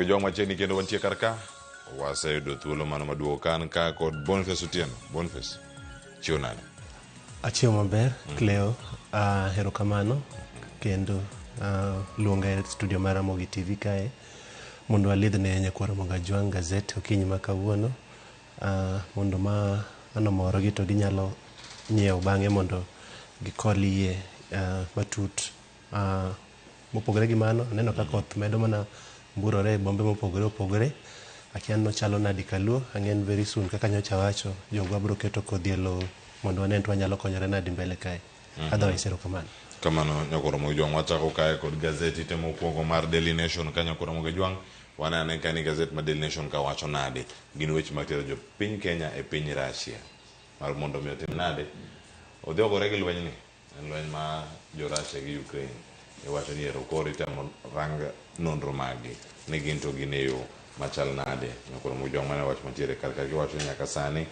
Ramogi Jwang' machiegni kendo wantie kar ka. Waseyudo thuolo mano maduogo ka an ka kod Boniface Otieno. Boniface, chiew nade? Achiewo maber, Cleo. Erokamano kendo luonga e studio mar Ramogi TV kae mondo alidhne nyakwar Ramogi Ajwang' gazet okinyi ma kawuono mondo ma anomorogi to ginyalo nyiewo bang'e mondo gikol iye matut. Mopogore gi mano, aneno ka koth medo mana mburore e bombe mopogore opogore. Akia ni nochalo nadi kaluo, ang'e ni very soon kaka nyocha awacho, jogwa biro keto kodhi e lowo mondo wane ni to wanyalo konyore nadi mbele kae. Otherwise erokamano. Kamano nyakwar Ramogi Jwang' wachako kae kod gazeti te mokwongo mar Daily Nation ka nyakwar Ramogi Jwang' wane ane ka ni gazet mar Daily Nation ka wacho nade gin weche mag tero jopiny Kenya e piny Russia mar mondo mi otim nade odhi ogore gi lweny ni En lweny ma jo Russia gi Ukraine iwacho ni ero koro itemo rang nonro maggi ni gin to gin e yo machal nade. Nyakoro Mojwang' mano e wach mantiere kar ka giwacho ni nyaka sani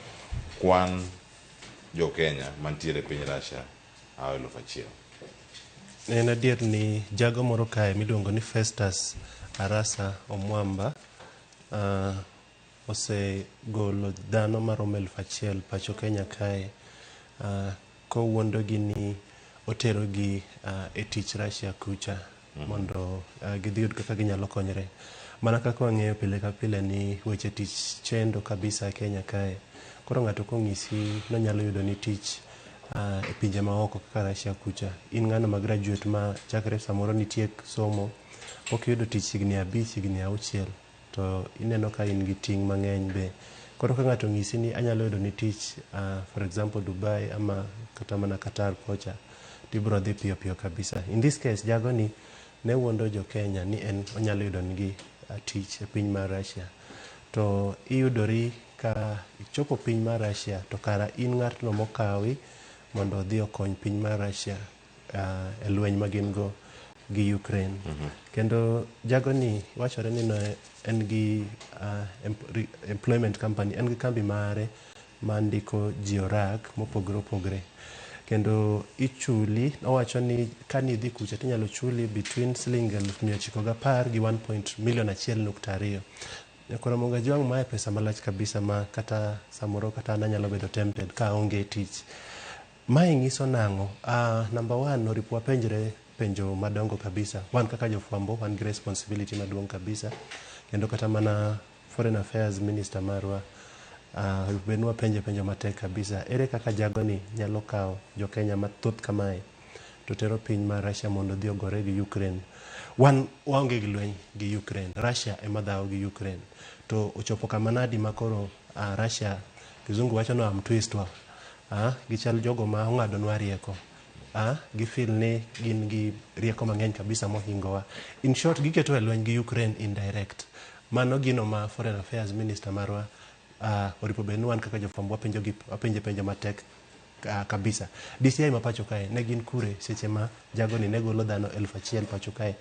kwan jo Kenya mantiere e piny Russia hawo 1000. En adier ni jago moro kae miluongo ni Festus Arasa Omwamba osegolo dhano maromo 1000 pacho Kenya kae kowuondogi ni oterogi e tich Russia kucha mondo gidhi yud kaka ginyalo konyre. Mana kaka wang'eyo pile ka pile ni weche tich chendo kabisa Kenya kae. Koro ng'ato kong'isi ni onyalo yudo ni tich e pinje maoko kaka Russia kucha, in ng'ano ma graduate ma chakre samoro nitiek somo pok iyudo tich higni 5, higni 6 to ineno ka in gi ting' mang'eny be. Koro ka ng'ato ong'isi ni anyalo yudo ni tich for example Dubai ama kata mana Qatar kocha, tibro dhi piyo piyo kabisa. In this case, jago ni ne wuondo jo Kenya ni en onyalo yudo nigi tich e piny mar Russia. To iyudori ka ichopo piny mar Russia to kara in ng'atno mokawi mondo odhi okony piny mar Russia e lweny ma gin go gi Ukraine. Kendo jago ni wachore ni ne en gi employment company, en gi kambi mare ma ndiko ji orak mopogore opogore. Kendo ichuli, owacho ni kani idhi kucha tinyalo chuli between siling 910,000 gi 1 point million 1.2. Nyakwar Ramogi Ajwang' mae pesa malach kabisa ma kata samoro kata an anyalo bedo tempted ka aonge tich. Mae nyiso nang'o? Number one, oripo wapenjre penjo madongo kabisa. Wan kaka jofwambo wan gi responsibility maduong' kabisa. Kendo kata mana Foreign Affairs Minister marwa onego bed ni wapenje penjo matek kabisa. Ere kaka jagoni nyalo kawo jo Kenya mathoth kamae to tero piny mar Russia mondo odhi ogore gi Ukraine? Wan waonge gi lweny gi Ukraine. Russia ema dhawo gi Ukraine. To ochopo kama nadi ma koro Russia, kizungu wacho ni amtwist wa. Gichal jogo ma ong'adonwa rieko. Gi feel ni gin gi rieko mang'eny kabisa mohingowa. In short, giketo e lweny gi Ukraine indirect. Mano gino ma Foreign Affairs Minister marwa oripo bed ni wan kaka jofwambo wapenjo gi wapenje penjo matek kabisa. DCI ma pacho kae ne gin kure seche ma jagoni ne golo dhano 1000 pacho kae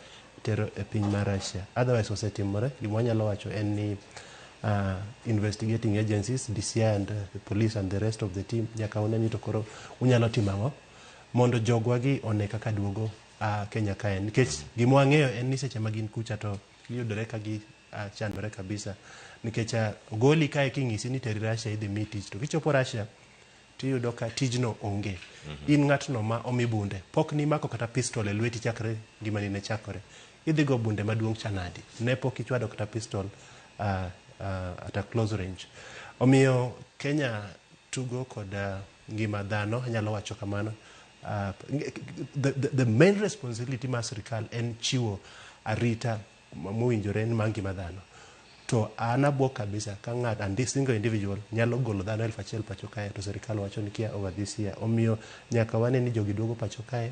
tero e piny mar Russia. Otherwise osetimore, gima wanyalo wacho en ni investigating agencies, DCI and the police and the rest of the team nyaka une ni to koro unyalo timo ang'o mondo jogwa gi one kaka duogo Kenya kae. Nikech gima wang'eyo en ni seche ma gin kucha to giyudore ka gi chandore kabisa. Nikech ogoli kae king'isi ni teri Russia idhi mi tich. To kichopo Russia tiyudo ka tijno onge. In ng'atno ma omi bunde. Pok nimako kata pistol e lweti chakre ngimani ne chakore. Idhi go bunde maduong' cha nadi? Ne pok ichwado kata pistol at a close range. Omiyo Kenya tugo kod ngima dhano, anyalo wacho kamano. The main responsibility mar sirikal en chiwo arita mowinjore mar ngima dhano. To an abuok kabisa ka ng'at and this single individual nyalo golo dhano 1000 pacho kae to sirikal wacho ni kia over this year. Omiyo nyaka wane ni jogi duogo pacho kae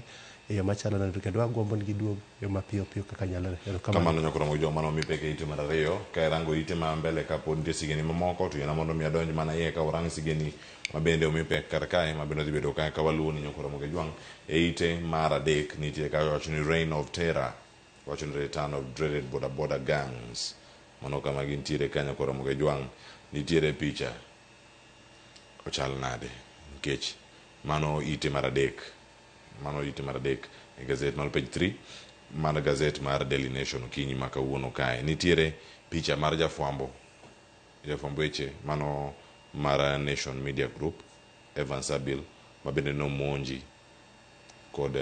e yo machalo nade kendo agombo ni giduog e yo mapiyo piyo kaka nyalore. Erokamano. Kamano nyakoro mojo mano mi peke ite mar ariyo ka irango ite ma mbele ka pod nitie sigeni mamoko to yiena mondo mi adonj mana iye ka urang sigeni ma bende omi pek kar kae ma bende odhi bedo ka ka waluwo ni nyakoro moge jwang' e ite mar adek nitie ka wacho ni reign of terror wacho ni return of dreaded boda boda gangs mano kama gintiere ka nyakoro moge jwang' nitiere picha ochal nade nikech mano ite mar adek mano ite mar adek e gazet mar page 3 mar gazet mar Daily Nation okinyi ma kawuono kae. Nitiere picha mar jafwambo jafwamb weche mano mar Nation Media Group Evans Abil ma bende nomonji kod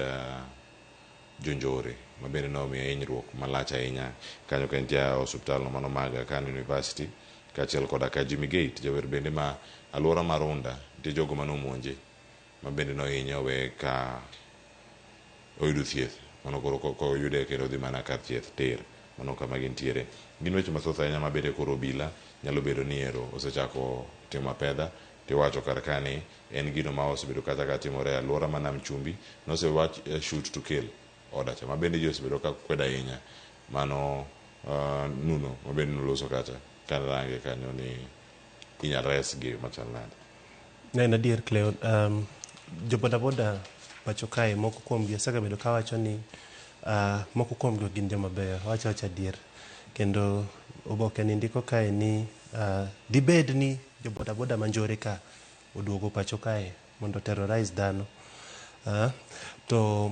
jonjore ma bende nomiyo hinyruok malach ahinya kanyo ka entie e osiptal no mano mag Aga Khan University kaachiel koda ka Jimmy Gate jawer bende ma aluora mar Runda nitie jogo manomonje ma bende nohinye owe ka oyudo thieth mano koro koyude kendo odhi mana kar thieth tir mano kama gintiere. Gin weche mathoth ahinya ma bende koro obila nyalo bedo ni ero osechako timo apedha tiwacho kar ka ni en gino ma osebedo kata ka timore e aluora ma Nam Chumbi nosewach shoot to kill order cha ma bende ji osebedo ka kwedo ahinya mano Nuno ma bende noloso kacha karange kanyo ni inyal resgi machal nade. En adier Cleo, jo bodaboda pacho kae moko kuomgi asegabedo kawacho ni moko kuomgi ok gin joma beyo, awacho awacha adier. Kendo oboke ni ndiko kae ni dibed ni jo bodaboda ma njore ka oduogo pacho kae mondo terrorize dhano. To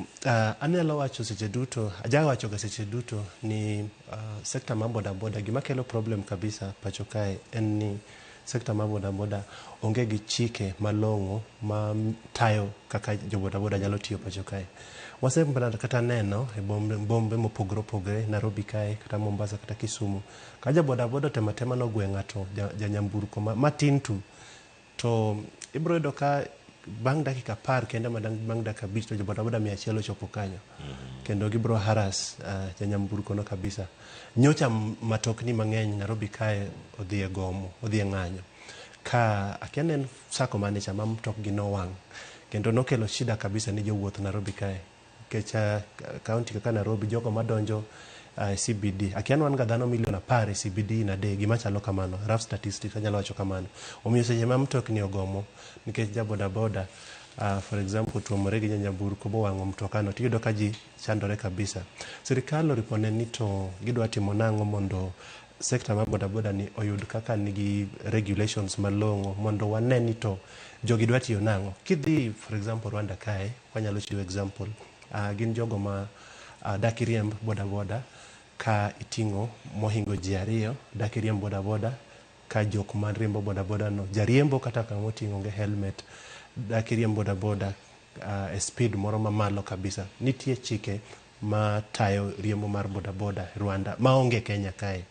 anyalo wacho seche duto, ajawacho ga seche duto ni sekta mar bodaboda gima kelo problem kabisa pacho kae en ni sekta mar bodaboda onge gi chike malong'o ma tayo kaka jo bodaboda nyalo tiyo pacho kae. Wasebedo kata neno e bombe mopogore opogore, Nairobi kae, kata Mombasa, kata Kisumu. Ka ja bodaboda otemo atema nogwe ng'ato, ja nyamburko matin tu, to ibiro yudo ka bang' dakika 10 kende ma bang' dakika 5 to jo bodaboda 100 ochopo kanyo. Kendo gibiro harass ja nyamburko no kabisa. Nyocha matokni mang'eny Nairobi kae odhi e gomo, odhi e ng'anyo. Ka akia ne en sacco mane cha ma mtokgi nowang'. Kendo nokelo shida kabisa ni jowuoth Nairobi kae. Nikech county kaka Nairobi, jogo madonjo CBD. Akia ni wan ga dhano milion 10 e CBD in a day, gima chalo kamano. Rough statistics anyalo wacho kamano. Omiyo seche ma mtokni ogomo, nikech ja bodaboda, for example, otuomore gi nyamburko bowang'o mtokano, tiyudo ka ji chandore kabisa. Sirikal oripo ne ni to gidwa timo nang'o mondo sekta mar bodaboda ni oyud kaka nigi regulations malong'o mondo wane ni to jogi dwa tiyo nang'o. Kidhi for example Rwanda kae, wanyalo chiwo example, gin jogo ma dak iriemb bodaboda ka iting'o mohingo ji 2, dak iriemb bodaboda ka jok mariembo bodaboda no jariembo kata kama oting'o onge helmet, dak iriemb bodaboda e speed moro mamalo kabisa. Nitie chike ma tayo riembo mar bodaboda Rwanda maonge Kenya kae.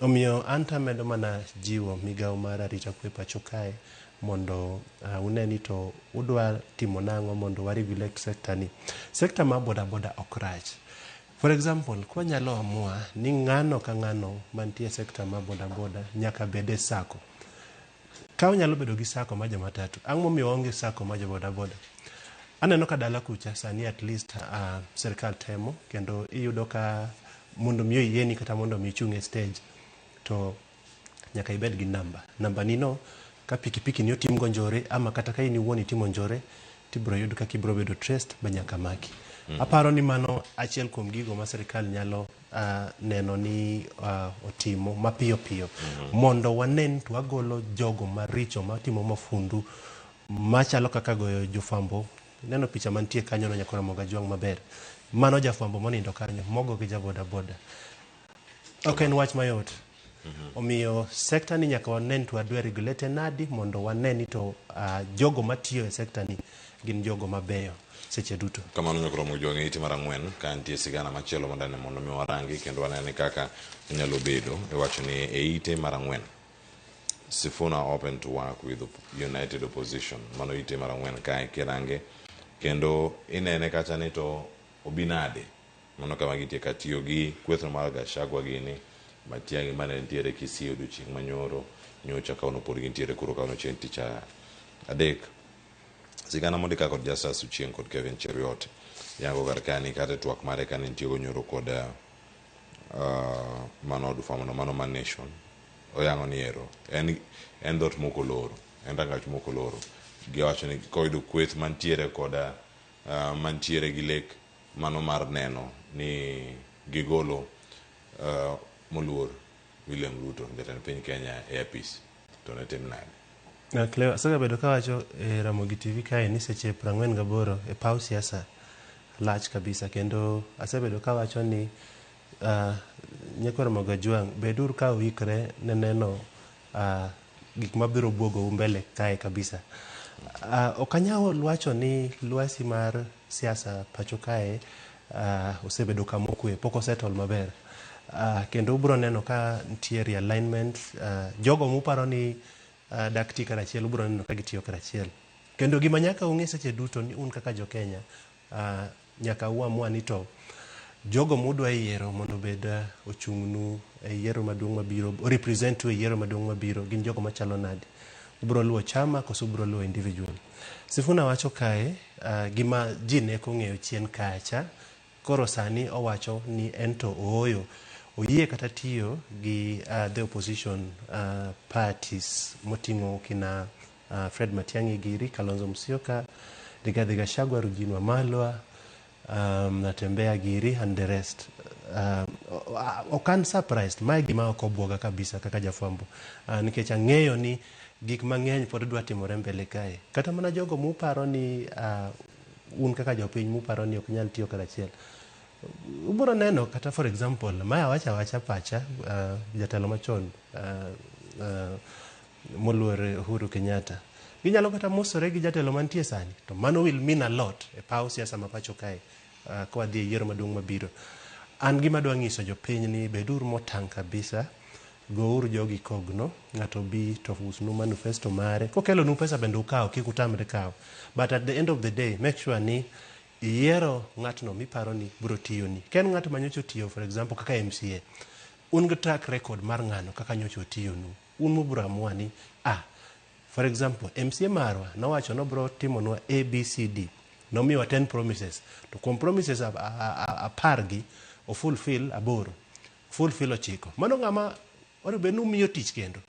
Omiyo an to amedo mana jiwo migawo mar arita kwe pacho kae mondo une ni to udwa timo nang'o mondo wa regulate sector ni. Sector mar bodaboda ok rach. For example, kwanyalo amua ni ng'ano ka ng'ano mantie e sector mar bodaboda nyaka bed e sacco. Ka wanyalo bedo gi sacco mar joma tatu, ang'o momiyo waonge sacco mar jo bodaboda? Aneno ka dala kucha sani at least sirikal temo kendo iyudo ka mondo mi oyieni kata mondo mi ichung' e stage to nyaka ibed gi namba. Namba ni no ka pikipiki ni otim go njore ama kata ka in iwuon itimo njore tibiro yud kaka ibiro bedo traced ba nyaka maki. Aparo ni mano achiel kuom gigo ma sirikal nyalo neno ni otimo mapiyo piyo mondo wanen to wagolo jogo maricho matimo mafundu machalo kaka goyo jofwambo. Ineno picha mantie kanyo no nyakora Ramogi Ajwang' maber. Mano jafwambo monindo kanyo mogo gi ja bodaboda. Ok en wach mayot. Omiyo sekta ni nyaka wanen to wadwa regulate nadi mondo wane ni to jogo matiyo e sekta ni gin jogo mabeyo seche duto. Kamano nyakora Ramogi Ajwang' e ite mar 4 ka nitie sigana machielo mondo mondo mi warangi kendo wanene kaka onyalo bedo e wacho ni e ite mar 4 Sifuna open to work with United Opposition. Mano ite mar 4 kae kirange kendo inene kacha ni to obi nade. Mano kama gintie ka tiyo gi kwethno mar Gachagua gini Matiang'i mane nitiere Kisii odiochieng' manyoro nyocha kawuono pod gintiere kuro kawuono chieng' tich adek. Sigana mondika kod Justus Ochieng' kod Kevin Cheruiyot yango kar kani kata e twak mare kane nitie go nyoro kod mano od fwambo mano mar Nation oyango ni ero en dhot mok oloro, en rangach mok oloro. Giwacho ni koyudo kweth mantiere kod mantiere gi lek mano mar neno ni gigolo moluor William Ruto jatend piny Kenya e apis to ne tim nade? Cleo, asegabedo kawacho e Ramogi TV kae ni seche 48 e paw siasa Lach kabisa kendo asebedo kawacho ni nyikwa Ramogi Ajwang' beduru ka uikre ne neno gik mabiro buogou mbele kae kabisa. Ok anyal wacho ni lwasi mar siasa pacho kae osebedo kama okwe, pok osettle maber. Kendo ubiro neno ka nitie realignment, jogo muparo ni dak ti karachiel ubiro neno ka gitiyo karachiel. Kendo gima nyaka ung'e seche duto ni un kaka jo Kenya nyaka uamua ni to jogo mudwa yiero mondo obed ochung'nu e yiero maduong' mabiro, o represent u e yiero maduong' mabiro gin jogo machalo nade. Ubiro luwo chama koso ubiro luwo individual. Sifuna wacho kae gima ji ne ok ong'eyo chien kacha, koro sani owacho ni ento ooyo oyie kata tiyo gi the opposition parties moting'o kina Fred Matiang'i giri, Kalonzo Musyoka, Rigathi Gachagua, Eugene Wamalwa, Natembeya giri and the rest. Ok an surprised, mae gima ok obwoga kabisa kaka jafwambo nikech ang'eyo ni gik mang'eny pod dwa timore mbele kae. Kata mana jogo muparo ni un kaka jopiny muparo ni ok nyal tiyo karachiel. Ubiro neno kata for example, mae awacho awacha pacha, jatelo machon moluor Uhuru Kenyatta. Ginyalo kata mosore gi jatelo mantie sani, to mano will mean a lot e paw siasa ma pacho kae ka wadhi e yiero maduong' mabiro. An gima adwa nyiso jopiny ni beduru motang' kabisa, gouru jogi kogno, ng'ato bi to usnu manifesto mare, kokelonu pesa bende ukaw, kik utamre kawo. But at the end of the day, make sure ni iyiero ng'atno miparo ni biro tiyoni. Ka en ng'at ma nyocha otiyo for example kaka MCA, un gi track record mar ng'ano kaka nyocha otiyonu. Un mubiro amua ni for example, MCA marwa nowacho nobiro timonwa ABCD. Nomiyowa 10 promises. To kuom promises 10 gi, o fulfill 8, fulfill 9. Mano ng'ama onego bed ni umiyo tich kendo.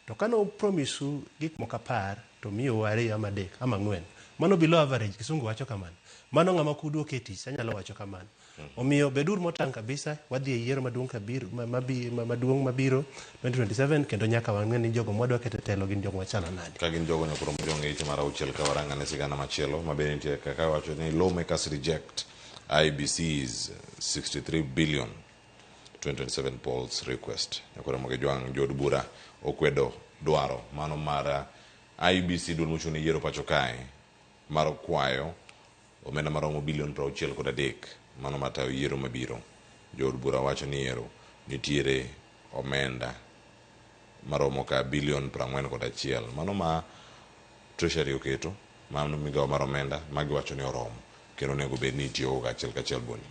To kane o promise u gik moko 10 to miyou 2 ama 3 ama 4. Mano below average, kisungu wacho kamano. Mano ng'ama ok uduok e tich, anyalo wacho kamano. Omiyo beduru motang' kabisa, wadhi e yiero maduong' kabiro, maduong' mabiro 2027 kendo nyaka wang'e ni jogo mwadwa keto e telo gin jogo machalo nade. Ka gin jogo nyakoro mojong' e ich mar 6 ka warang'ane sigana machielo ma be nitie kaka wacho ni lawmakers reject IEBC's 63 billion 2027 polls request. Nyakoro Mogejwang' jood bura okwedo dwaro mano mar IEBC duol mochung' ne yiero pacho kae mar kwayo omenda maromo bilion 63 mano matayo yiero mabiro. Jood bura wacho ni yiero nitiere omenda maromo ka bilion 41 mano ma Treasury oketo mano migawo mar omenda magiwacho ni oromo kendo onego bed ni itiyogo kachiel kachiel boni.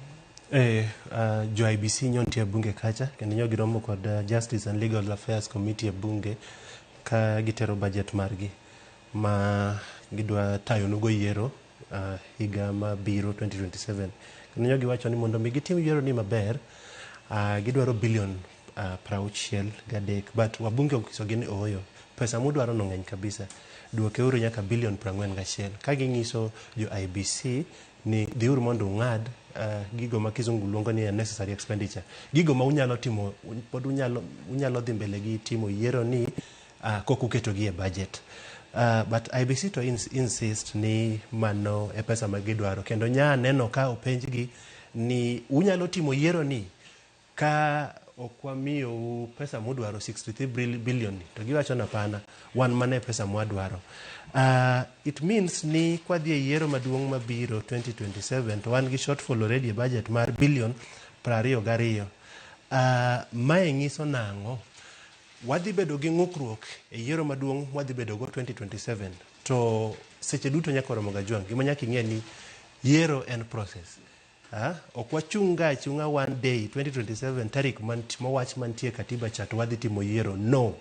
Jo IEBC nyo nitie e bunge kacha kendo nyo giromo kod Justice and Legal Affairs Committee e bunge ka gitero budget margi ma gidwa tayonugo yiero higa mabiro 2027. Kendo nyo giwacho ni mondo mi gitim yiero ni maber, gidwaro bilion 63, but wabunge onyisogi ni ooyo, pesa mudwaro no ng'eny kabisa, duokeuru nyaka bilion 41. Ka ging'iso jo IEBC ni dhiuru mondo ung'ad gigo ma kizungu luongo ni unnecessary expenditure, gigo ma unyalo timo pod unyalo dhi mbele gi timo yiero ni kok uketogi e budget. But IEBC to insist ni mano e pesa ma gidwaro kendo nya neno ka openjgi ni unyalo timo yiero ni ka ok wamiyou pesa mudwaro 63 billion ni to giwacho ni hapana, wan mana e pesa mwadwaro. It means ni kwadhi e yiero maduong' mabiro 2027 to wan gi shortfall already e budget mar bilion 22. Mae nyiso nang'o? Wadhi bedo gi ng'ukruok e yiero maduong' mwadhi bedo go 2027 to seche duto nyaka oromo Gajwang'. Gima nyaka ing'e ni yiero en process. Ok wachung' ga achung'a one day 2027 tarik mowach mantie e katiba cha to wadhi timo yiero. No.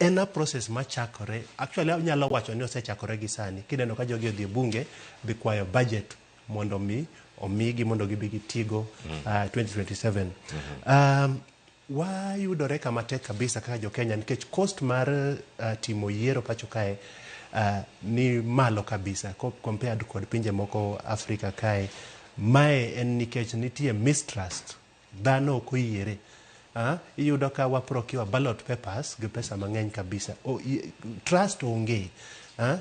En a process machakore, actually anyalo wacho ni osechakore gi sani. Kineno ka jogi odhi e bunge dhi kwayo budget mondo mi omigi mondo gibi gitigo 2027. Wayudore kama tek kabisa kaka jo Kenya nikech cost mar timo yiero pacho kae ni malo kabisa compared kod pinje moko Afrika kae. Mae en nikech nitie mistrust, dhano ok oyiere. Iyudo ka wa procure ballot papers gi pesa mang'eny kabisa. Trust onge.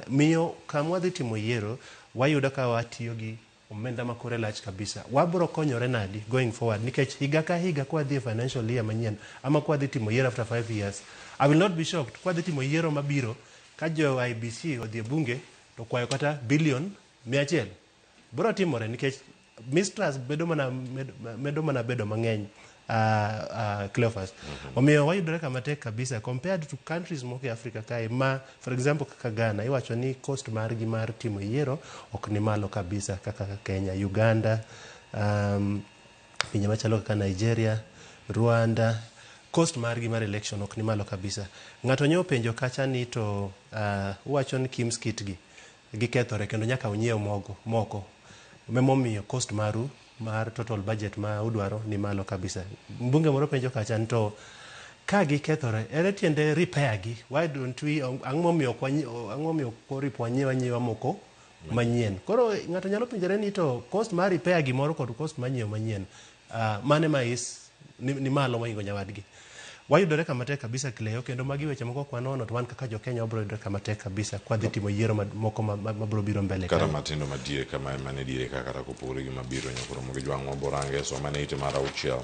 Miyo kama wadhi timo yiero wayudo ka watiyo gi Omenda ma kore lach kabisa. Wabro konyore nadi going forward? Nikech higa ka higa kwadhi e financial year manyien ama kwadhi timo yiero after 5 years, I will not be shocked kwadhi timo yiero mabiro ka jo IEBC odhi e bunge to kwayo kata billion 100. Bro timore nikech mistrust bedo mana medo mana bedo mang'eny, Cleophas. Omiyo wayudore kama tek kabisa compared to countries moko e Africa kae ma, for example, kaka Ghana, iwacho ni cost margi mar timo yiero ok ni malo kabisa kaka Kenya, Uganda, pinje machalo kaka Nigeria, Rwanda, cost margi mar election ok ni malo kabisa. Ng'ato nyo penjo kacha ni to uwacho ni KIEMS kit gi gikethore kendo nyaka unyiew mogo moko memomiyo cost maru mar total budget ma udwaro ni malo kabisa. Mbunge moro penjo kacha ni to ka gikethore, ere tiende repair gi? Why don't we, ang'o momiyo ok ang'o momiyo ok oripo wanyiew anyiewa moko manyien? Koro ng'ato nyalo penjore ni to cost mar repair gimoro kod cost mar nyiewo manyien, mane ma is ni malo mohingo nyawadgi? Wayudore kama tek kabisa, Cleo, kendo magi weche moko ok wanono to wan kaka jo Kenya wabro yudore kama tek kabisa kwadhi timo yiero moko mabro biro mbele kata kanyo. Matindo madiere kama mane diere ka kata kopogore gi mabiro, nyakoro gi jwang' waborange soma ne ite mar 6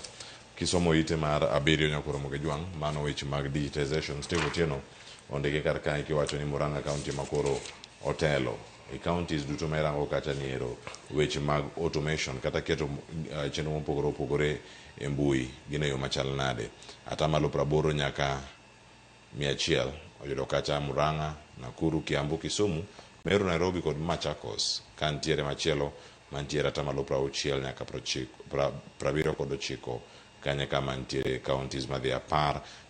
kisomo ite mar 7, nyakoro gi jwang' mano weche mag digitization. Steve Otieno ondike kar kae kiwacho ni Murang'a County makoro otelo e counties duto ma irango kacha ni ero weche mag automation kata keto chenro mopogore opogore e mbui gin e yo machal nade. 80% nyaka 100 oyudo kacha Murang'a, Nakuru, Kiambu, Kisumu, Meru, Nairobi kod Machakos, ka ntiere machielo mantiere 60% nyaka 79 kanya kama ntiere counties madhi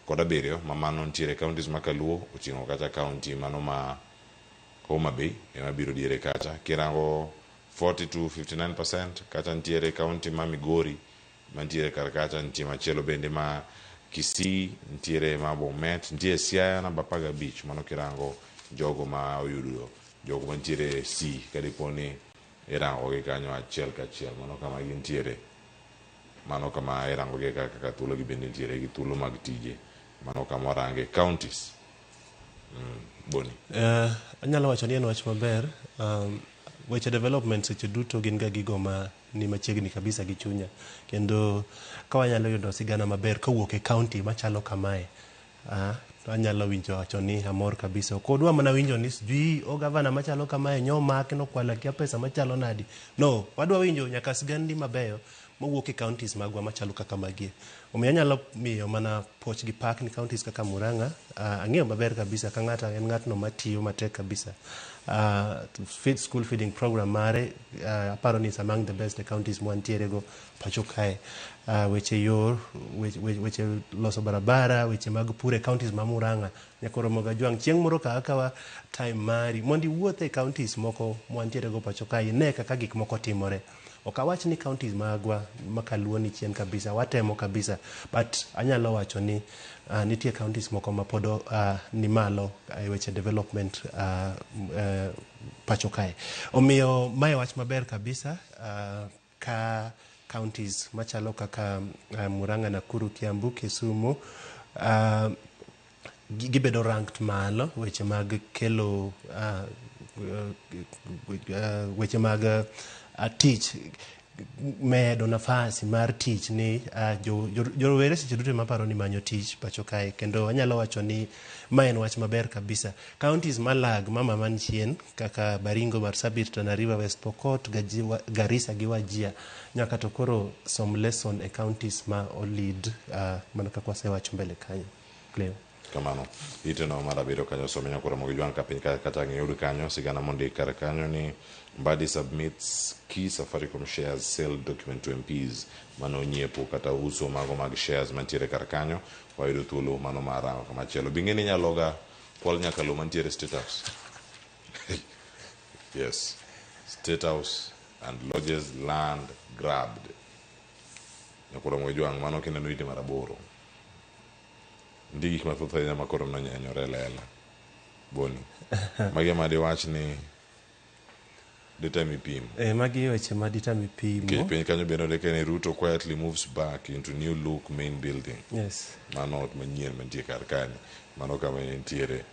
17 ma mano ntiere counties ma Kaluo oting'o kacha county mano ma Homa Bay ema biro diere kacha kirango 40 to 59%. Kacha ntiere county ma Migori mantiere kar kacha, nitie machielo bende ma Kisii, ntiere ma Bomet, nitie Siaya namba 15. Mano kirango jogo ma oyudo jogo mantiere C kadipo ni irango gi kanyo achiel kachiel, mano kama gintiere, mano kama irango gi kaka thuolo gi bende nitiere gi thuolo mag tije, mano kama warange counties. Boni. Anyalo wacho ni en wach maber. Weche development seche duto gin ga gigo ma ni machiegni kabisa gi chunya, kendo ka wanyalo yudo sigana maber kowuok e county machalo kamae, to anyalo winjo wacho ni amor kabisa. Ok odwa mana winjo ni sijui o gavana machalo kamae nyomak nokwalo akia pesa machalo nadi. No, wadwa winjo nyaka sigandni mabeyo mowuok e counties magwa machalo kaka magie. Omiyo anyalo miyo mana puoch gi pak ni counties kaka Murang'a, ang'eyo maber kabisa ka ng'ato en ng'atno matiyo matek kabisa. Feed school feeding program mare, aparo ni is among the best e counties mwantiere go pacho kae. Weche yor, weche loso barabara, weche mag pur e counties ma Murang'a, nyaka Ramogi Ajwang'. Chieng' moro kaw akawa time mari mondo iwuoth e counties moko mwantiere go pacho kae, ine kaka gik moko timore. Ok awach ni counties magwa makaluo ni chien kabisa, watemo kabisa, but anyalo wacho ni nitie counties moko ma pod ni malo e weche development pacho kae. Omiyo mae wach maber kabisa ka counties machalo kaka Murang'a, Nakuru, Kiambu, Kisumu gibedo ranked malo weche mag kelo weche mag tich, medo nafasi mar tich ni jorowere seche duto maparo ni manyo tich pacho kae, kendo anyalo wacho ni ma en wach maber kabisa. Counties malag mama man chien kaka Baringo, Marsabit, Tana River, West Pokot, Garissa gi Wajir nyaka to koro som lesson e counties ma olead, mana kaka wasewacho mbele kanyo, Cleo. Kamano iteno mar 7 kanyo some nyakoro mogi jwang' ka piny kata ng'iyud kanyo sigana mondik kar kanyo ni Mbadi submits key Safaricom shares sale document to MPs. Mano nyiepo kata uso mago mag shares mantiere kar kanyo. Wayudo thuolo mano mar rango kamachielo bing'e ni inyalo ga kwal nyaka lowo mantiere State House. Yes, State House and lodges land grabbed, nyakoro mogi jwang'. Mano kineno ite mar 8, nitie gik mathoth ahinya ma koro nonyenyore e lela. Boni, magi ema diwach ni ditem ipimo? Magi weche ma ditam ipimo. Nikech piny kanyo bende ondike ni Ruto quietly moves back into new look main building. Mano ot manyien mantie kar kanyo, mano kama nitiere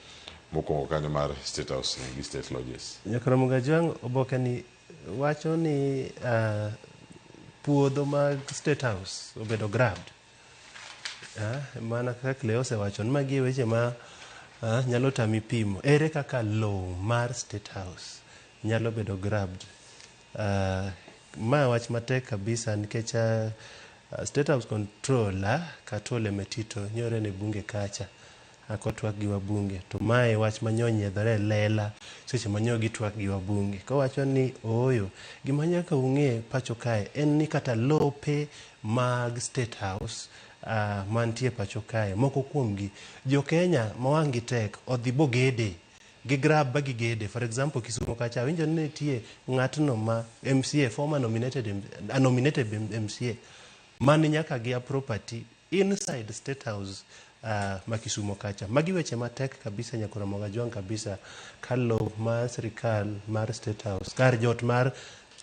mokwongo kanyo mar State House gi State Lodges. Nyakoro Mugajwang' oboke ni wacho ni puodho mag State House obedo grabbed. Mana kaka Cleo osewacho ni magi e weche ma nyalo tami pimo. Ere kaka lowo mar State House nyalo bedo grabbed? Ma wach matek kabisa nikech State House controller Katole Metito nyore ne bunge kacha kotwak gi wabunge to mae wach manyo nyiedhore e lela seche manyo gitwak gi wabunge kowacho ni ooyo gima nyaka ung'e pacho kae en ni kata lope mag State House mantie pacho kae moko kuomgi jo Kenya ma wang' gi tek odhi bogede gi grab ba gigede. For example, Kisumo kacha awinjo ni nitie ng'atno ma MCA, former nominated, nominated MCA man nyaka gi a property inside State House ma Kisumo kacha. Magi weche matek kabisa nyakora Mogajwang' kabisa ka lowo mar sirikal mar State House kar jot mar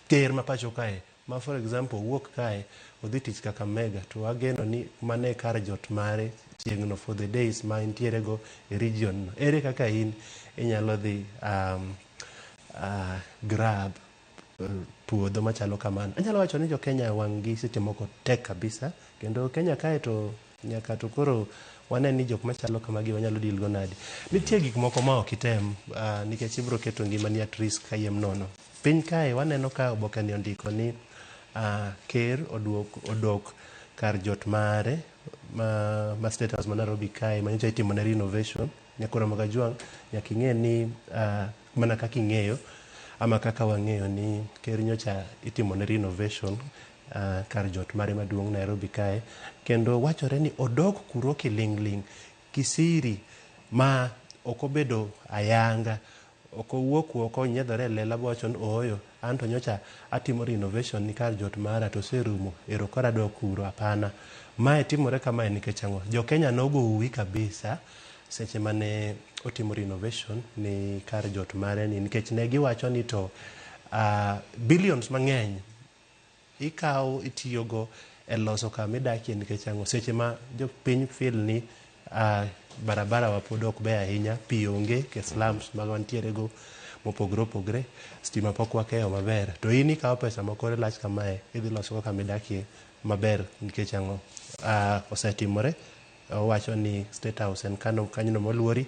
ker ma pacho kae ma for example wuok kae odhi tich Kakamega to wageno ni mane kar jot mare chieng'no for the days ma entiere go e region no. Ere kaka in inyalo dhi grab puodho machalo kamano? Anyalo wacho ni jo Kenya wang' gi seche moko tek kabisa kendo Kenya kae to nyaka to koro wane ni jok machalo kamagi wanyalo deal go nade. Nitie gik moko ma ok item nikech ibiro keto ngimani at risk kayiem nono. Piny kae waneno ka oboke ni ondiko ni ker oduok, odok kar jot mare ma State House ma Nairobi kae manyocha itimo ne renovation. Nyakora Mogajwang' nyaka ing'e ni mana kaka ing'eyo ama kaka wang'eyo ni ker nyocha itimo ne renovation kar jot mare maduong' Nairobi kae kendo wachore ni odok kuro kiling'ling' kisiri ma ok obedo ayanga ok owuok oko onyiedhore e lela bowacho ni ooyo an to nyocha atimo renovation ni kar jot mara to oserumo ero koro adok kuro hapana. Mae timore kamae nikech ang'o? Jo Kenya nogo uwi kabisa seche mane otimo renovation ni kar jot mare ni nikech ne giwacho ni to billions mang'eny ikawo itiyogo e loso kama idakie nikech ang'o? Seche ma jopiny feel ni barabara wa pod ok ber ahinya, pi onge ke slums ma wantiere go mopogore opogore, stima pok wakeyo maber to in ikawo pesa ma kore lach kamae idhi loso go kama idakie maber nikech ang'o? Osetimore owacho ni State House en kano kanyono moluori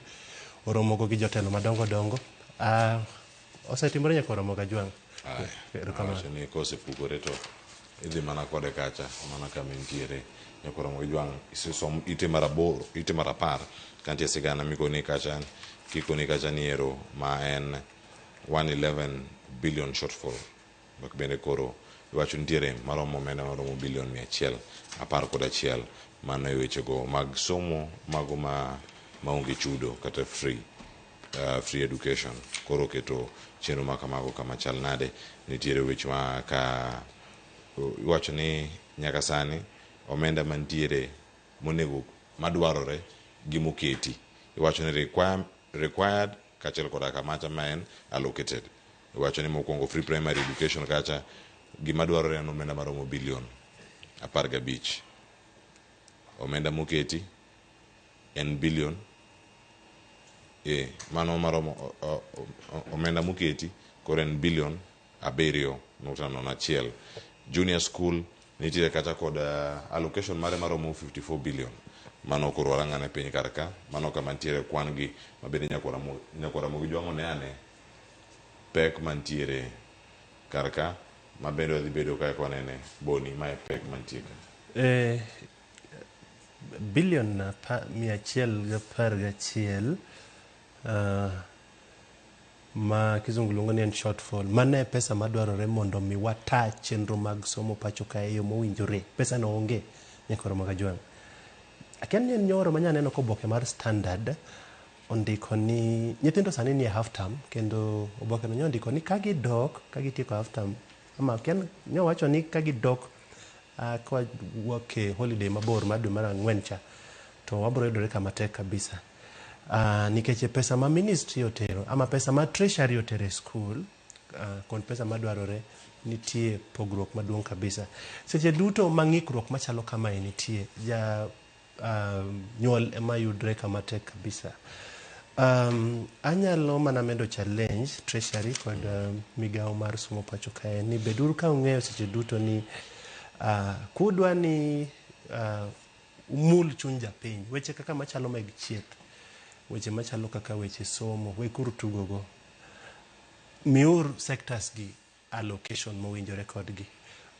oromogo gi jotelo madongo dongo. Osetimore nyaka oromo Kajwang'. Aya, Erokamano. awacho ni kosepukore to idhi mana kode kacha mana kama entiere nyakoro Mogajwang' isesom ite mar aboro ite mar apar kantie sigana mikoni kacha kikoni kacha ni ero ma en 111 billion shortfall mak bende koro iwacho nitiere maromo omenda maromo bilion 111 mano e wechego mag somo mago ma maonge chudo kata free free education koro keto chenro ma kamago kama chal nade nitiere weche ma ka iwacho ni nyaka sani omenda mantiere monego madwarore gi moketi iwacho ni required kaachiel koda kamacha ma en allocated iwacho ni mokwongo free primary education kacha gima dwarore en omenda maromo bilion 15 omenda moketi en bilion mano maromo omenda moketi koro en bilion 7.01. Junior school nitiere kata kod allocation mare maromo 54 billion mano koro warang'ane piny kar ka mano kama nitiere kwan gi mabende nyakwa Ramogi Jwang' one ane pek mantiere kar ka mabende wadhi bedo ka wanene boni mae pek mantie ka. Bilion 111 ma kizungu luongo ni en shortfall. Mano e pesa madwarore mondo mi wata chenro mag somo pacho kae e yo mowinjore. Pesa no onge nyakoro Kajwang'. Akia ni en nyoro manya neno koboke mar Standard ondiko ni nyithindo sani nie half term kendo oboke no nyondiko ni ka gidok ka gitieko half term ama akia nyowacho ni ka gidok ka wawuok e holiday mabor mar dwe mar ang'wen cha to wabro yudore kama tek kabisa. Nikech e pesa ma ministry otero ama pesa ma treasury otero e school kod pesa madwarore nitie pogruok maduong' kabisa. Seche duto ma ng'ikruok machalo kamae nitie, ja nyuol ema yudre kama tek kabisa. Anyalo mana medo challenge Treasury kod migawo mar somo pacho kae ni beduru ka ung'eyo seche duto ni kudwa ni umul chuny japiny, weche kaka machalo mag chieth, weche machalo kaka weche somo, wekuru tugogo. Miur sectors gi allocation mowinjore kodgi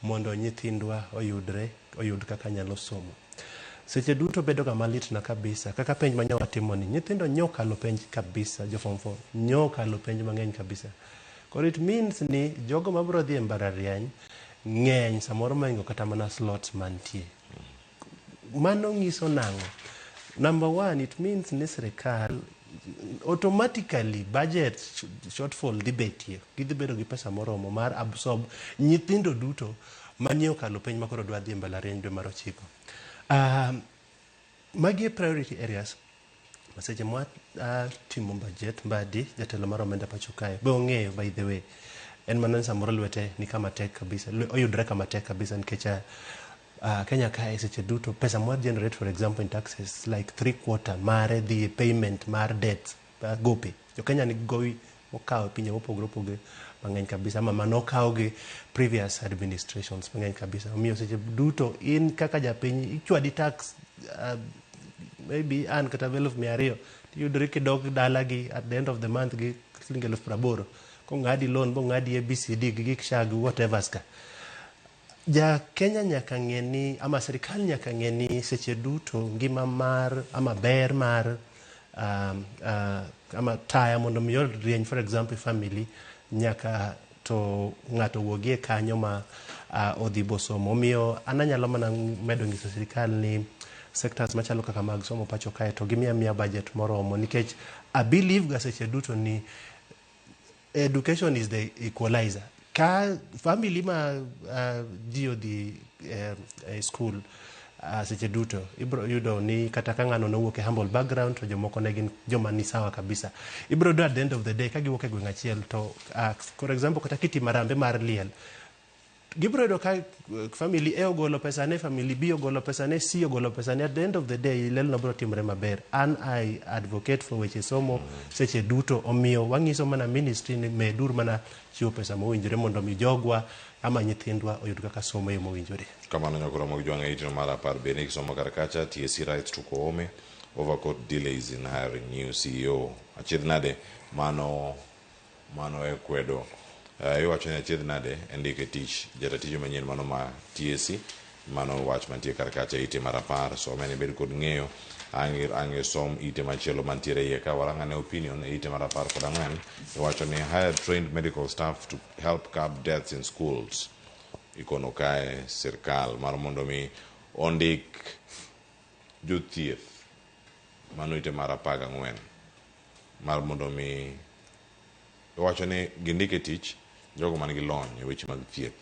mondo nyithindwa oyudre, oyud kaka nyalo somo. Seche duto bedo ga malitna kabisa kaka penj ma nyo watimo ni nyithindo nyo kalo penj kabisa, jo form 4 nyo kalo penj mang'eny kabisa. Koro it means ni jogo mabiro dhi e mbalariany ng'eny samoro mohingo kata mana slots mantie. Mano nyiso nang'o? Number one, it means ni sirikal automatically budget shortfall dhi betie. Gidhi bedo gi pesa moromo mar absorb nyithindo duto manie okalo penj makoro dwa dhi e mbalariany dwe mar 9. Magi e priority areas ma seche mwa timo budget, Mbadi jatelo mar omenda pacho kae be ong'eyo, by the way, en mana ni samoro lwete ni kama tek kabisa, oyudre kama tek kabisa nikech Kenya kae seche duto pesa mwa generate, for example in taxes, like 3/4 mare dhi e payment mar debt, gope. Jo Kenya nigi gowi mokawo e pinje mopogore opogore mang'eny kabisa, ama manokaw gi previous administrations mang'eny kabisa. Omiyo seche duto in kaka japiny ichwadi tax, maybe an kata 200,000, tiyudori kidok dala gi at the end of the month gi siling 80,000 kong'adi loan bong'adi ABCD gi gik SHA gi whatever ka. Ja Kenya nyaka ng'e ni, ama sirikal nyaka ng'e ni seche duto ngima mar ama ber mar ama taya mondo mi rieny, for example family, nyaka to ng'ato wuogie kanyo ma odhi bosomo. Omiyo an anyalo mana medo nyiso sirikal ni sectors machalo kaka mag somo pacho kae to gimiya miya budget moromo, nikech I believe ga seche duto ni education is the equalizer. Ka family ma ji odhi e school, seche duto ibro yudo ni kata ka ng'ano nowuok e humble background to jomoko ne gin joma ni sawa kabisa, ibro yudo at the end of the day ka giwuok e gweng' achiel to for example kata kitimo arambe mar liel, gibro yudo ka family A ogolo pesa ne, family B ogolo pesa ne, C ogolo pesa ne. At the end of the day liel no bro timore maber. An I advocate for weche somo seche duto, omiyo wang'iso mana ministry ni medur mana chiwo pesa mowinjore mondo mi jogwa ama nyithindwa oyud kaka somo e yo mowinjore. Kamano nyakoro mag jwang' e itno mar 10 bende kisomo kar kacha, TSC writes to Koome over court delays in hiring new CEO. Achiedh nade mano e kwedo. Iwacho ni achiedh nade e ndiko e tich jata tije manyien mano ma TSC. Mano wach mantie kar kacha ite mar 10. Some ni bed kod ng'eyo ang' som ite machielo mantiere iye ka warang'ane opinion e ite mar 14. Iwacho ni hire trained medical staff to help curb deaths in schools. Ikono kae sirkal mar mondo mi ondik jothieth, mano ite mar 14, mar mondo mi iwacho ni gindik e tich jogo man gi lony e weche mag thieth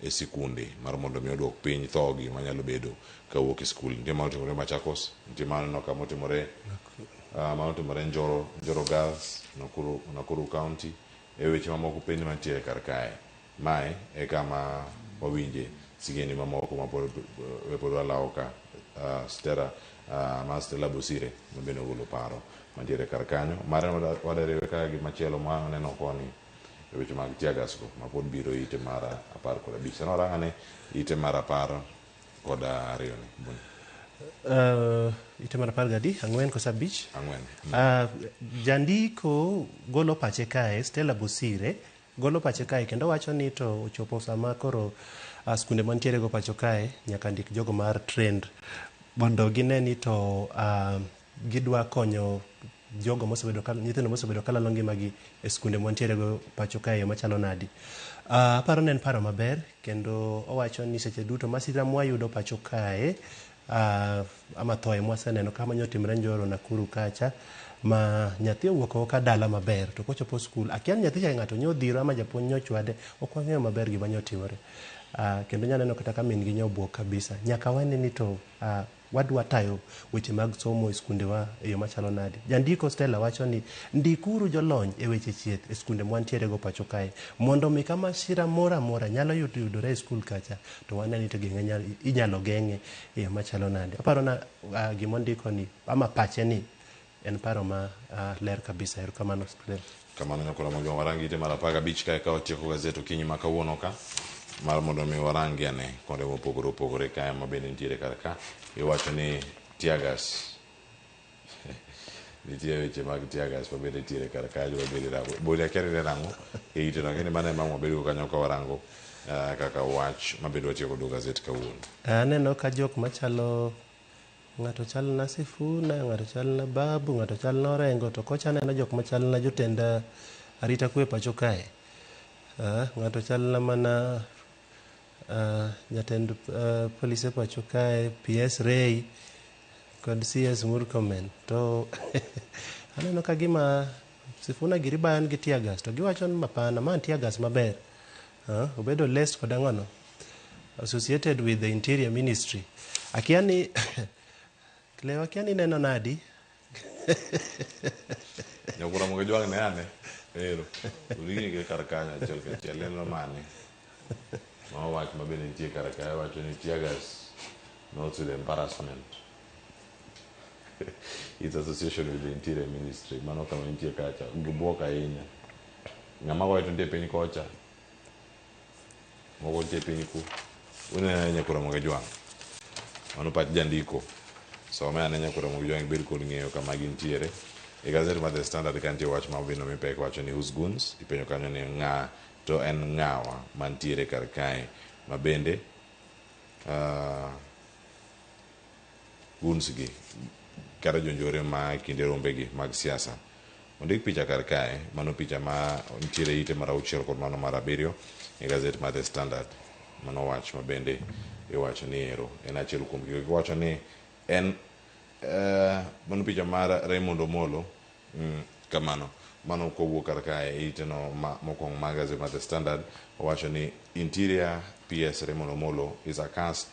e sikunde mar mondo mi oduok piny thogi manyalo bedo kawuok e skul. Nitie mano otimore Machakos, nitie mano kama otimore mano otimore Njoro Girls, Nakuru County, e weche mamoko piny mantiere kar kae. Mae e kama wawinje sigendni mamoko ma pod walawo ka Stella, ma Stella Bosire ma bende ogolo paro mantiere kar kanyo. Mare wadariwe ka gi machielo ma waneno koni e weche mag teargas go ma pod biro ite mar 15. Sano warang'ane ite mar 12 ni. Ite mar apar gadi ang'wen koso abich? Ang'wen. Jandiko golo pache kae, Stella Bosire golo pache kae kendo wacho ni to ochopo sama koro skunde mantiere go pacho kae nyaka ndik jogo mar trained mondo gine ni to gidwa konyo jogo mosebedo ka nyithindo mosebedo kalalo ngimagi e skunde mantiere go pacho kae yo machalo nadi. Aparo ni en paro maber kendo owacho ni seche duto masira mwayudo pacho kae, ama thoe mwaseneno kama nyotimre Njoro Nakuru kacha ma nyathi owuok oko ka dala maber to kochopo skul akia ni nyathi cha ng'ato nyodhiro ama japuonj nyochwade, ok wang'eyo maber gima nyotimore. Kendo nyaneno kata ka min gi nyobuok kabisa. Nyaka wane ni to wadwa tayo weche mag somo e skundewa e yo machalo nade. Jandiko Stella wacho ni ndikuru jolony e weche chieth e skunde mwantiere go pacho kae mondo mi ka masira moro amora nyalo yudore e skul kacha to wane ni to geng'e inyalo geng'e e yo machalo nade. Aparo na gimondiko ni ama pache ni En paro ma ler kabisa. Erokamano. Kamano nyakora Mogo, warangi ite mar 15 kae ka watieko gazet okinyi ma kawuono ka mar mondo mi warangi ane kuonde mopogore opogore kae ma bende nitiere kar ka. Iwacho ni teargas nitie weche mag teargas ma bende nitiere kar kanyo ma bende rango bori akia ni nang'o e ite no lakini mano ema wabedo kanyo ka warango kaka wach ma bende watieko godo gazet kawuono. Aneno ka jok machalo ng'ato chal na Sifuna, ng'ato chal na Babu, ng'ato chal na Orengo, to kocha aneno jok machal na jotend arita kwe pacho kae. Ng'ato chal na mana jatend polise pacho kae, PS Ray kod CS Murkomen. To aneno ka gima Sifuna giri bayan gi tear gas, to giwacho ni mapana, ma tear gas maber. Obedo laced kod ang'ono? Associated with the Interior Ministry. Akia ni Cleo, akia ni neno nadi? Nyakura Mogo Jwang' ne ane ero origi kar kanyo achiel kachiel neno mane ma wach ma bende nitie kar kae wacho ni teargas not with embarrassment its association with the Interior Ministry. Mano kama nitie kacha gibuok ahinya. Ng'ama goyo to nitie piny kocha, moko nitie piny ku. Uneno Nyakura Mogo Jwang', mano pach jandiko. Some ane Nyakura Mogo Jwang' ibed kod ng'eyo kama gintiere. E gazet mar The Standard ka nitie wach ma obino mipek wacho ni who's goons. Ipenjo kanyo ni ng'a to en ng'awa mantiere kar kae ma bende goons gi kata jonjore ma kinde rombegi mag siasa. Ondik picha kar kae, mano picha ma nitiere ite mar 6 kod mano mar 7 e gazet mar The Standard. Mano wach ma bende iwacho ni ero en achiel kuom gigo. Giwacho ni en mano picha mar Raymond Omolo. Kamano mano kowuok kar kae ite no ma mokwongo mar gazet mar The Standard owacho ni Interior PS Raymond Omolo is a cast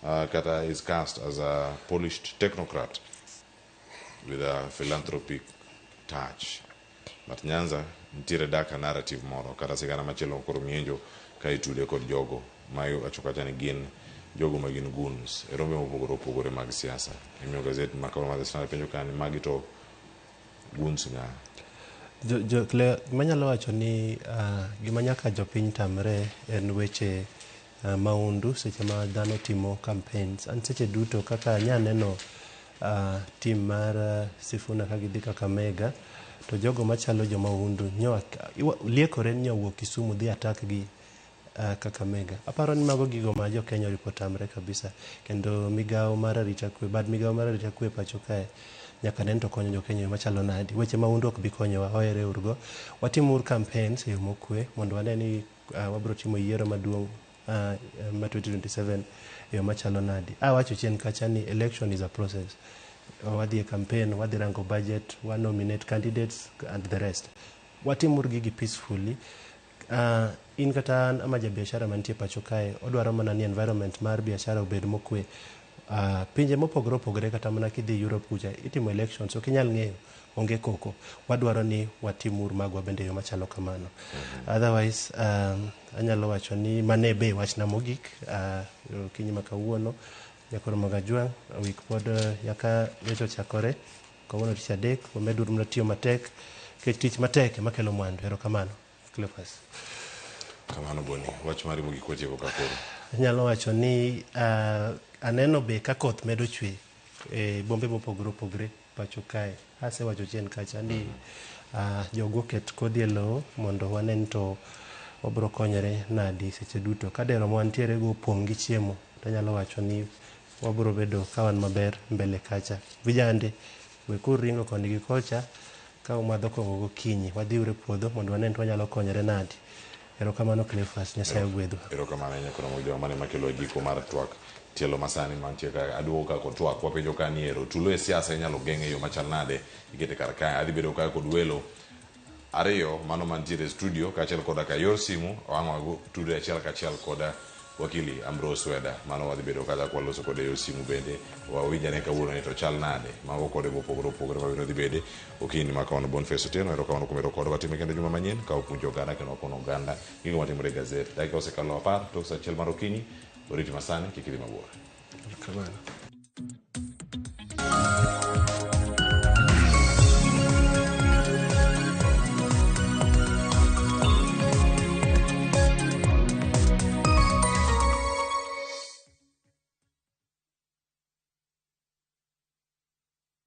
kata is cast as a polished technocrat with a philanthropic touch. But Nyanza nitiere darker narrative moro kata sigana machielo koro mienjo ka itude kod jogo ma iwacho kacha ni gin jogo ma gin goons e rombe mopogore opogore mag siasa. Imiyo gazet ma kawuono mar The Standard penjo ka ni magi to goons ng'a? Jo, Cleo, manyalo wacho ni gima nyaka jopiny tamre en weche maundu seche ma dhano timo campaigns. An seche duto kaka anya neno team mar Sifuna ka gidhi Kakamega, to jogo machalo jomaundu nyo liekore ni nyowuok Kisumu dhi attack gi Kakamega. Aparo ni mago gigo ma jo Kenya oripo tamre kabisa. Kendo migawo mar arita kwe, bad migawo mar arita kwe pacho kae nyaka nen to konyo jo Kenya e yo machalo nadi. Weche maundu ok bi konyowa, ohere urgo. Watim uru campaigns e yo mokwe mondo wane ni wabiro timo yiero maduong' ma 2027 e yo machalo nadi. Awacho chien kacha ni election is a process. Wadhi e campaign, wadhi rango budget, wa nominate candidates and the rest. Watim uru gigi peacefully. In kata an ama jabiashara mantie pacho kae odwaro mana ni environment mar biashara obed mokwe. Pinje mopogore opogore kata mana kidhi Europe kucha itimo elections ok inyal ng'eyo onge koko. Wadwaro ni watim uru magwa bende e yo machalo kamano. Otherwise anyalo wacho ni mane be wachna mogik okinyi ma kawuono. Nyakoro Magajwang', wik pod nyaka weche ochakore. Kawuono tich adek, wamed uru mana tiyo matek nikech tich matek ema kelo mwandu. Erokamano. Cleophas. Kamano Boni, wach mari mogik watieko ka koro. Anyalo wacho ni aneno be ka koth medo chwe e bombe mopogore opogore pacho kae. Asewacho chien kacha ni jogo oket kodhi e lowo mondo wane to wabro konyore nadi seche duto. Ka dero ma wantiere go opong' gi chiemo, to anyalo wacho ni wabro bedo ka wan maber mbele kacha. Vijande, wekuru ringo koni gi kocha ka umadho kong'o gokinyi. Wadhi uru e puodho mondo wane to wanyalo konyore nadi. Erokamano Cleophas, Nyasaye ogwedhwa. Erokamano ahinya koro Mogo mane makelo giko mar twak tielo masani mantie ka aduogo ka kod twak wapenjo ka ni ero tulo e siasa inyalo geng' e yo machal nade ikete kar kae adhi bedo kae kod welo ariyo mano mantiere e studio kaachiel koda ka yor simu wang' wago tude achiel kachiel koda wakili Ambrose Weda mano wadhi bedo kacha kwaloso kode e yor simu bende wawinjane kawuono ni to chal nade mago kode mopogore opogore mabiro dhi bede okinyi ma kawuono. Boniface Otieno, erokamano kuom bedo kodwa. Watime kendo juma manyien ka wapuonjo oganda kendo wakono oganda gigo matimore e gazet. Dakika osekalo 10 tok sa 1 mar okinyi. Oriti masani kik idhi mabor. Erokamano.